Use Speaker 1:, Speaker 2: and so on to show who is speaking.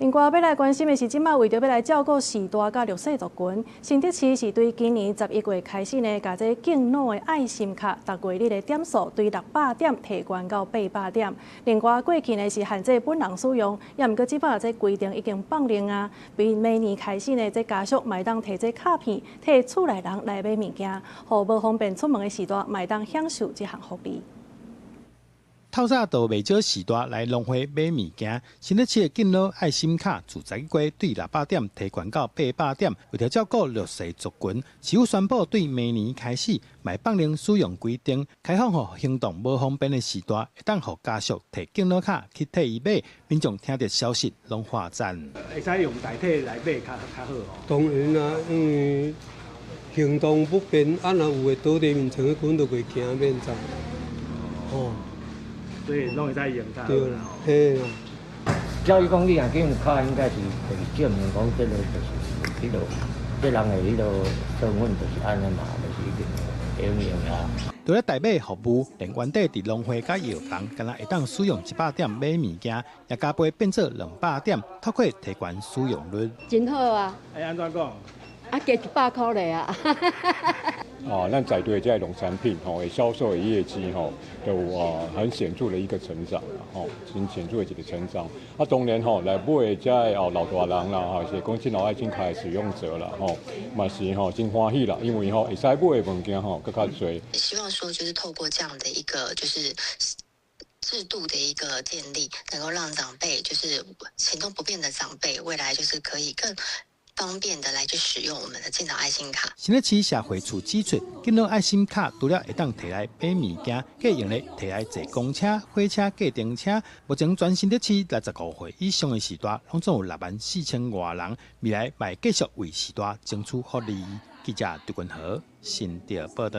Speaker 1: 另外，欲來關心的是，這擺為著欲來照顧序大佮弱勢族群，新竹市是對今年11月開始呢，共這敬老的愛心卡，逐月日的點數對600點提懸到800點。另外，過去呢是限制本人使用，也毋過這擺這規定已經放寬啊，對明年開始呢，這家屬嘛會當提這卡片，替厝內人來買物件，予無方便出門的序大，嘛會當享受這項福利。
Speaker 2: 透早就袂少序大來農會買物件，新竹市的敬老愛心卡自11月對600點提懸到800點，為著照顧弱勢族群，市府宣布對明年開始，嘛放寬使用規定，開放予行動無方便的序大，會當予家屬提敬老卡去替伊買。民眾聽著消息攏喝讚。
Speaker 3: 會使用代替來買較較好哦。
Speaker 4: 當然啦，因為行動不便，啊若有的倒佇面床，根本就袂行免走。哦。
Speaker 3: 所以攏會使用它。
Speaker 4: 對啦，嘿啦。
Speaker 5: 照伊講，你若用卡，應該是就是證明講，這个就是彼个，這人的彼个身份就是按呢嘛，就是一定會用啊。
Speaker 2: 除了代買服務，連原底佇農會佮藥房，敢若會當使用100點買物件，也加倍變做200點，透過提懸使用率。
Speaker 6: 真好啊！
Speaker 3: 會按怎講？
Speaker 6: 啊，加100箍咧啊！
Speaker 7: 啊，咱在地這農產品吼，銷售的業績吼，都有啊很顯著的一個成長，吼，很顯著的一個成長。啊，當然吼，來買的這哦老大人啦，吼，是講敬老愛心卡的使用者啦，吼，嘛是吼真歡喜啦，因為吼會使買的物件吼閣較濟。
Speaker 8: 希望說，就是透過這樣的一個就是制度的一個建立，能夠讓長輩，就是行動不便的長輩，未來就是可以更方便的來去使用我們的敬老愛心卡。
Speaker 2: 新竹市社會處指出，敬老愛心卡除了會當提來買物件，閣會用咧提來坐公車、火車、計程車。目前全新竹市65歲以上的序大，攏總有6萬4千外人，未來嘛會繼續為序大爭取福利。記者杜君和新竹報道。